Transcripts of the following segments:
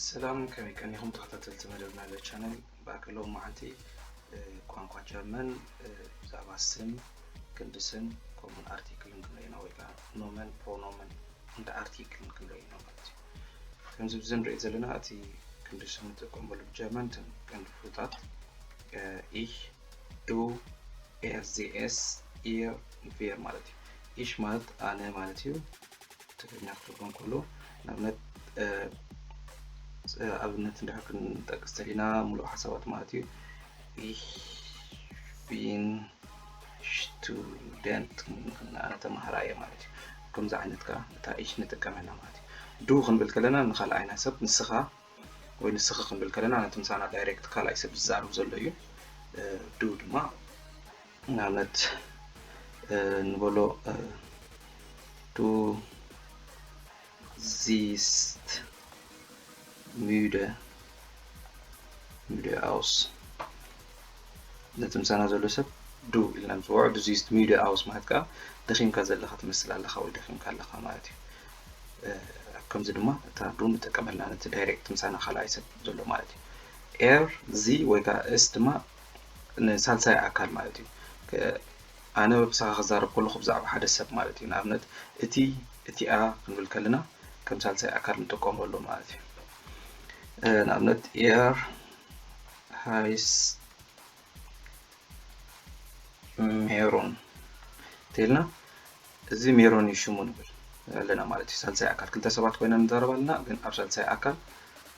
ሰላም፣ ከመይ ቀኒኹም ተኸታተልቲ መደብ ናይዛ ቻነል? ብኣከ ሎሚ መዓልቲ እ፣ ቋንቋ ጀርመን እ፣ ብዛዕባ ስም፣ ክንዲ ስም፣ ከምኡውን ኣርቲክልን ክንርኢ ኢና፣ ወይ ከዓ ኖመን ፕሮኖመን እንደ ኣርቲክልን ክንርኢ ኢና ማለት እዩ። ከምዚ ብዚ ንሪኦ ዘለና እቲ ክንዲ ስም ንጥቀመሉ ብጀርመን እተን ቀንዲ ፍሉጣት እ፣ ich፣ du፣ er፣ sie፣ es፣ ihr፣ wir ማለት እዩ። Ich ማለት ኣነ ማለት እዩ። ትግርኛ ክትርጎም ከሎ ንኣብነት እ፣ እ፣ ኣብነት እንድሕር ክንጠቅስ ተሊና ሙሉእ ሓሳባት ማለት እዩ። Ich bin Student፣ ኣነ ተማሃራይ እየ ማለት እዩ። ከምዚ ዓይነት ከዓ እታ ich ንጥቀመላ ማለት እዩ። Du ክንብል ከለና ንኻልኣይና ሰብ ንስኻ ወይ ንስኺ ክንብል ከለና ነቲ ምሳና ዳይሬክት ካልኣይ ሰብ ዝዛረብ ዘሎ እዩ። እ፣ Du ድማ ንኣብነት እ፣ ንበሎ እ፣ Du siehst müde müde aus። ነቲ ምሳና ዘሎ ሰብ Du ኢልና ንፅውዖ። Du siehst müde aus ማለት ከዓ ደኺምካ ዘለኻ ትመስል ኣለኻ ወይ ደኺምካ ኣለኻ ማለት እዩ። እ፣ ከምዚ ድማ እታ Du ንጥቀመላ ነቲ ዳይሬክት ምሳና ካልኣይ ሰብ ዘሎ ማለት እዩ። Er፣ sie ወይ ከዓ es ድማ ንሳልሳይ ኣካል ማለት እዩ። ከ-፣ ኣነ ብሳኻ ክዛረብ ከለኹ ብዛዕባ ሓደ ሰብ ማለት እዩ። ንኣብነት እቲ፣ እቲኣ ክንብል ከለና ከም ሳልሳይ ኣካል ንጥቀመሉ ማለት እዩ። እ፣ ንኣብነት er heißt Meron እንተኢልና፣ እዚ ሜሮን እዩ ሽሙ ንብል ኣለና ማለት እዩ። ሳልሳይ ኣካል ክልተ ሰባት ኮይና ንዛረብ ኣለና፣ ግን ኣብ ሳልሳይ ኣካል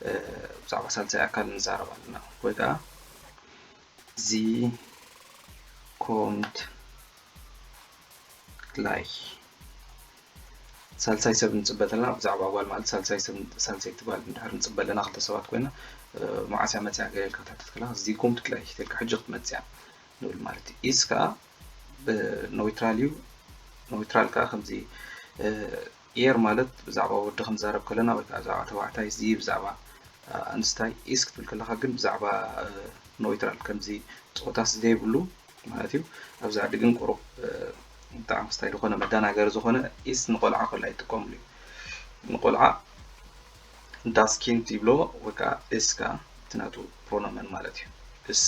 እ፣ ብዛዕባ ሳልሳይ ኣካል ንዛረብ ኣለና። ወይ ከዓ sie kommt gleich። ሳልሳይ ሰብ ንፅበ ኣለና። ብዛዕባ ጓል ማለት ሳልሳይ ሰብ፣ ሳልሰይቲ ጓል እንድሕር ንፅበ ኣለና፣ ክልተ ሰባት ኮይና እ፣ መዓስ እያ መፅያ ገለ ኢልካ ትሕተት ከለኻ sie kommt gleich ኢልካ ሕጂ ክትመፅያ ንብል ማለት እዩ። Ist ከዓ እ፣ ኖይትራል እዩ። ኖይትራል ከዓ ከምዚ እ፣ er ማለት ብዛዕባ ወዲ ክንዛረብ ከለና ወይ ከዓ ብዛዕባ ተባዕታይ፣ sie ብዛዕባ እ፣ ኣንስታይ፣ ist ክትብል ከለኻ ግን ብዛዕባ እ፣ ኖይትራል ከምዚ ፆታስ ዘይብሉ ማለት እዩ። ኣብዚ ዓዲ ግን ቁሩብ እ፣ ብጣዕሚ ክስታይ ዝኾነ መደናገሪ ዝኾነ ist ንቆልዓ ከላ ይጥቀምሉ እዩ። ንቆልዓ das Kind ይብሎ ወይ ከዓ es ከዓ እቲ ናቱ ፕሮኖመን ማለት እዩ። Es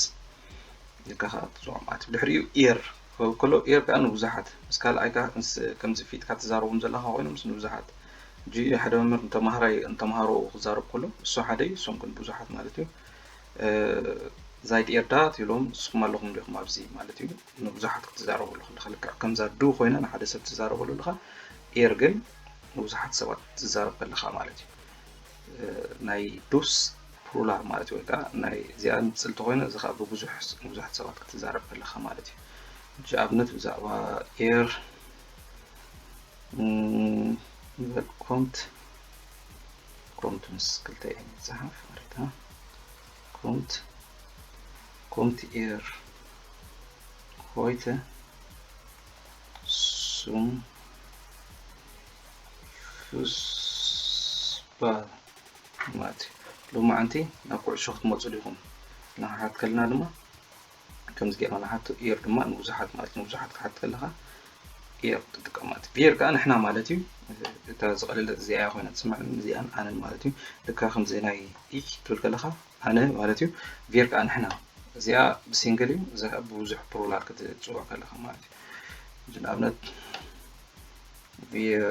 ኢልካ ከዓ ትፅውዖ ማለት እዩ። ብድሕሪኡ er ክኸውን ከሎ er ከዓ ንብዙሓት ምስ ካልኣይካ ምስ ከምዚ ፊትካ ትዛረቦም ዘለኻ ኮይኖም ምስ ንብዙሓት ሕጂ ሓደ መምህር ንተማሃራይ ንተምሃሮ ክዛረብ ከሎ እሱ ሓደ እዩ፣ እሶም ግን ብዙሓት ማለት እዩ። እ፣ seid ihr da ትብሎም ንስኹም ኣለኹም ዲኹም ኣብዚ ማለት እዩ። ንብዙሓት ክትዛረበሉ ከለኻ ልክዕ ከምዛ Du ኮይና ንሓደ ሰብ ትዛረበሉ ኣለኻ፣ er ግን ንብዙሓት ሰባት ትዛረብ ከለኻ ማለት እዩ። እ፣ ናይ ዱስ ፕሉራል ማለት እዩ፣ ወይ ከዓ ናይ እዚኣ ንፅልቲ ኮይነ እዚ ከዓ ብብዙሕ ንብዙሓት ሰባት ክትዛረብ ከለኻ ማለት እዩ። ሕጂ ኣብነት ብዛዕባ er ም፣ ንበል kommt፣ kommt ምስ ክልተ እየ ዝፀሓፍ ማለት ነው። Kommt፣ kommt ihr heute zum Fußball ማለት እዩ። ሎማዓንቲ ናብ ኩዕሾ ክትመፁ ዲኹም ንሓት ከልና ድማ ከምዚ ጌርና ንሓቶ። Er ድማ ንብዙሓት ማለት እዩ። ንብዙሓት ክሓት ከለኻ er ትጥቀም ማለት እዩ። Wir ከዓ ንሕና ማለት እዩ። እታ ዝቐለለት እዚኣ ኮይና ትስማዕ፣ እዚኣን ኣነን ማለት እዩ። ልካ ከምዚ ናይ ich ትብል ከለኻ ኣነ ማለት እዩ። Wir ከዓ ንሕና። እዚኣ ብሲንግል እዩ፣ እዚኣ ከዓ ብብዙሕ ፕሉራል ክትፅውዕ ከለኻ ማለት እዩ። ሕጂ ንኣብነት Wir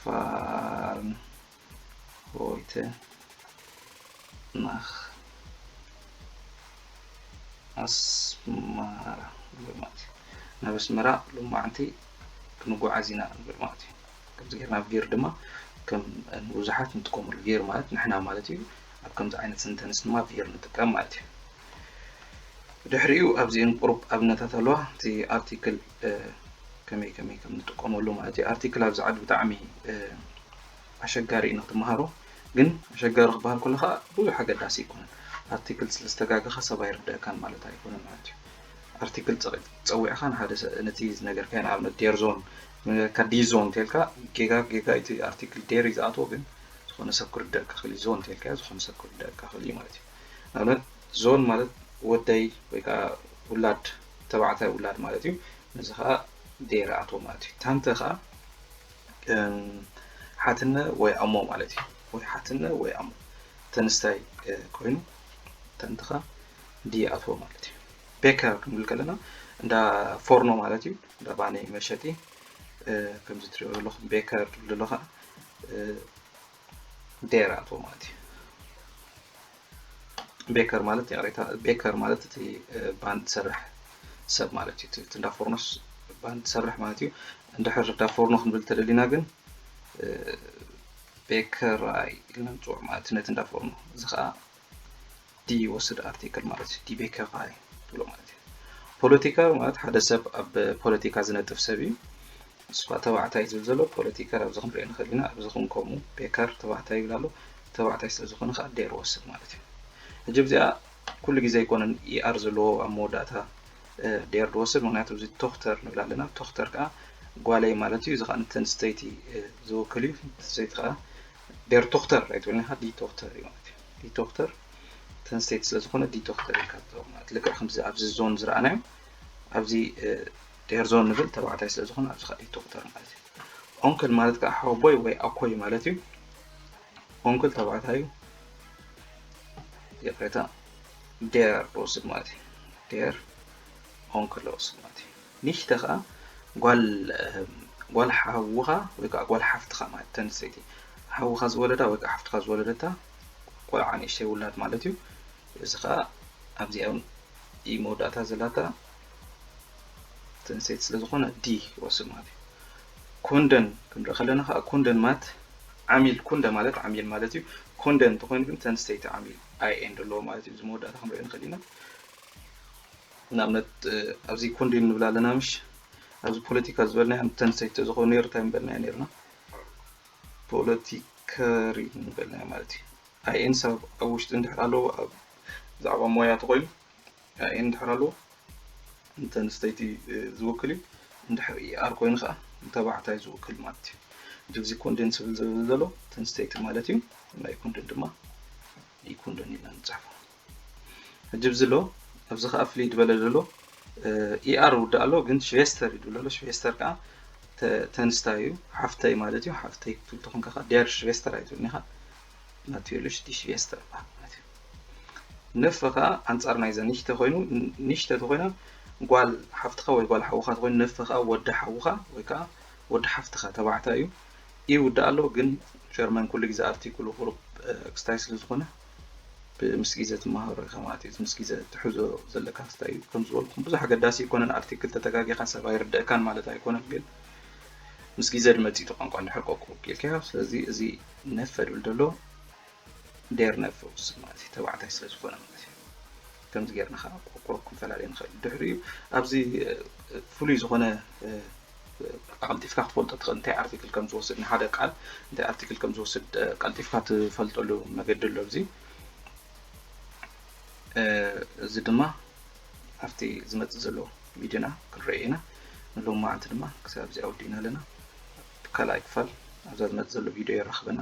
fahren heute nach Asmara ማለት እዩ። ናብ ኣስመራ ሎማዓንቲ ክንጓዓዝ ኢና ንብል ማለት እዩ። ከምዚ ጌርና wir ድማ ከም ንብዙሓት ንጥቀመሉ፣ wir ማለት ንሕና ማለት እዩ። ኣብ ከምዚ ዓይነት ሰንተንስ ድማ wir ንጥቀም ማለት እዩ። ድሕሪኡ ኣብዚአን ቁሩብ ኣብነታት ኣለዋ። እቲ ኣርቲክል እ፣ ከመይ ከመይ ከም ንጥቀመሉ ማለት እዩ። ኣርቲክል ኣብዚ ዓዲ ብጣዕሚ እ፣ ኣሸጋሪ እዩ ንክትመሃሮ፣ ግን ኣሸጋሪ ክበሃል ከሎ ከዓ ብዙሕ ኣገዳሲ ኣይኮነን። ኣርቲክል ስለ ዝተጋገኻ ሰብ ኣይርደእካን ማለት ኣይኮነን ማለት እዩ። ኣርቲክል ፀ-፣ ፀዊዕኻ ንሓደ ሰ-፣ ነቲ ዝነገርካዮ ንኣብነት der Sohn ዝነገርካ die Sohn እንተልካ ጌጋ ጌጋ እቲ ኣርቲክል der እዩ ዝኣትዎ፣ ግን ዝኾነ ሰብ ክርደእካ ክእል እዩ። Sohn እንተልካዮ ዝኾነ ሰብ ክርደእካ ክእል እዩ ማለት እዩ። ንኣብነት Sohn ማለት ወደይ ወይ ከዓ ውላድ ተባዕታይ ውላድ ማለት እዩ። ነዚ ከዓ der ኣትዎ ማለት እዩ። Tante ከዓ እም፣ ሓትነ ወይ ኣሞ ማለት እዩ። ወይ ሓትነ ወይ ኣሞ ተንስታይ ኮይኑ ተንትኻ ዲ ኣትዎ ማለት እዩ። ቤከር ክንብል ከለና እንዳ ፎርኖ ማለት እዩ፣ እንዳ ባኒ መሸጢ። ከምዚ ትሪኦ ዘለኹም ቤከር ትብል ዘለኻ ዴር ኣትዎ ማለት እዩ። ቤከር ማለት ይቕሬታ፣ ቤከር ማለት እቲ ባን ትሰርሕ ሰብ ማለት እዩ። እቲ እንዳ ፎርኖስ ባን ትሰርሕ ማለት እዩ። እንድሕር እንዳ ፎርኖ ክንብል ተደሊና ግን ቤከራይ ኢልና ንፅውዕ ማለት ነቲ እንዳ ፎርኖ። እዚ ከዓ ዲ ይወስድ ኣርቲክል ማለት እዩ። ዲ ቤከራይ ትብሎ ማለት እዩ። ፖለቲካ ማለት ሓደ ሰብ ኣብ ፖለቲካ ዝነጥፍ ሰብ እዩ። ንሱ ከዓ ተባዕታይ ዝብል ዘሎ ፖለቲካ ኣብዚ ክንሪኦ ንኽእል ኢና። ኣብዚ ከም ከምኡ ቤከር ተባዕታይ ይብል ኣሎ። ተባዕታይ ስለ ዝኾነ ከዓ ዴር ወስድ ማለት እዩ። ሕጂ እዚኣ ኩሉ ግዜ ኣይኮነን ኢኣር ዘለዎ ኣብ መወዳእታ ዴር ድወስድ፣ ምክንያቱ እዚ ቶክተር ንብል ኣለና። ቶክተር ከዓ ጓለይ ማለት እዩ። እዚ ከዓ ንተንስተይቲ ዝውክል እዩ። ንተንስተይቲ ከዓ ዴር ቶክተር ኣይትብልን ኢኻ፣ ዲ ቶክተር እዩ ማለት እዩ። ዲ ቶክተር ተንስተይቲ ስለ ዝኾነ ዲ ቶክተር ኢልካ ትዛረብ ማለት እዩ። ልክዕ ከምዚ ኣብዚ ዞን ዝረኣናዮ ኣብዚ ዴር ዞን ንብል ተባዕታይ ስለ ዝኾነ ኣብዚ ከዓ ዲ ቶክተር ማለት እዩ። ኦንክል ማለት ከዓ ሓወቦይ ወይ ኣኮይ ማለት እዩ። ኦንክል ተባዕታይ እዩ። ይቕሬታ፣ ዴር ወስድ ማለት እዩ። ዴር ኦንክል ወስድ ማለት እዩ። ኒሽተ ከዓ ጓል ጓል ሓውኻ ወይ ከዓ ጓል ሓፍትኻ ማለት ተንስተይቲ ሓውኻ ዝወለዳ ወይ ከዓ ሓፍትኻ ዝወለደታ ቆልዓ ንእሽተይ ውላድ ማለት እዩ። እዚ ከዓ ኣብዚኣ እውን ኢ መወዳእታ ዘላታ ተንስተይቲ ስለ ዝኾነ ዲ ወስድ ማለት እዩ። ኩንደን ክንርኢ ከለና ከዓ ኩንደን ማለት ዓሚል፣ ኩንደ ማለት ዓሚል ማለት እዩ። ኩንደን እንተኾይኑ ግን ተንስተይቲ ዓሚል ኣይ ኤን ኣለዎ ማለት እዩ። እዚ መወዳእታ ክንሪኦ ንኽእል ኢና። ንኣብነት ኣብዚ ኩንደን ንብል ኣለና ምሽ፣ ኣብዚ ፖለቲካ ዝበልናዮ ተንስተይቲ ተዝኾኑ ነይሩ እንታይ ምበልናዮ ነይርና? ፖለቲከሪ ንበልናዮ ማለት እዩ። ኣይ ኤን ሰብ ኣብ ውሽጢ እንድሕር ኣለዎ ብዛዕባ ሞያ ተኾይኑ ኣይ ኤን እንድሕር ኣለዎ ንተንስተይቲ ዝውክል እዩ። እንድሕር ኢኣር ኮይኑ ከዓ ንተባዕታይ ዝውክል ማለት እዩ። ሕጂ እዚ ኮንደን ዝብል ዘሎ ተንስተይቲ ማለት እዩ። ናይ ኮንደን ድማ ኢኮንደን ኢልና ንፅሕፎ። ሕጂ ኣብዚ ኣሎ ኣብዚ ከዓ ፍልይ ዝበለ ዘሎ ኢኣር ውዳእ ኣሎ ግን ሽቬስተር እዩ ዝብል ዘሎ። ሽቬስተር ከዓ ተንስታይ እዩ፣ ሓፍተይ ማለት እዩ። ሓፍተይ ክትብል ተኾንካ ከዓ ዴር ሽቬስተር ኣይትብልን ኢኻ። ናትዩርልሽ ዲ ሽቬስተር ይበሃል ማለት እዩ። ነፈ ከዓ ኣንፃር ናይዛ ንሽተ ኮይኑ ንሽተ ተኮይና ጓል ሓፍትኻ ወይ ጓል ሓውኻ ተኮይኑ ነፈ ከዓ ወዲ ሓውኻ ወይ ከዓ ወዲ ሓፍትኻ ተባዕታይ እዩ። ኢ ውዳእ ኣሎ ግን ጀርመን ኩሉ ግዜ ኣርቲክሉ ቁሩብ ክስታይ ስለ ዝኾነ ምስ ግዜ ትመሃሮ ኢኻ ማለት እዩ። ምስ ግዜ ትሕዞ ዘለካ ክስታይ እዩ። ከም ዝበልኩም ብዙሕ ኣገዳሲ ኣይኮነን። ኣርቲክል ተተጋጊኻ ሰብ ኣይርደእካን ማለት ኣይኮነን፣ ግን ምስ ግዜ ድመፅእ እቲ ቋንቋ እንድሕር ቆቁ ኢልካ። ስለዚ እዚ ነፈ ድብል ዘሎ ዴር ነፈ ውስን ማለት እዩ፣ ተባዕታይ ስለ ዝኾነ ማለት እዩ። ከምዚ ጌርና ከዓ ቆቁ ክንፈላለ ንኽእል። ድሕሪኡ ኣብዚ ፍሉይ ዝኾነ ኣቐልጢፍካ ክትፈልጦ ትኽእል። እንታይ ኣርቲክል ከም ዝወስድ ንሓደ ቃል እንታይ ኣርቲክል ከም ዝወስድ ቀልጢፍካ ትፈልጠሉ መገዲ ኣሎ። ኣብዚ እዚ ድማ ኣብቲ ዝመፅእ ዘሎ ቪድዮና ክንረአ ኢና። ንሎሚ መዓልቲ ድማ ክሳብ እዚ ኣውዲእና ኣለና። ካልኣይ ክፋል ኣብዛ ዝመፅእ ዘሎ ቪድዮ የራኽበና።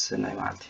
ሰናይ መዓልቲ።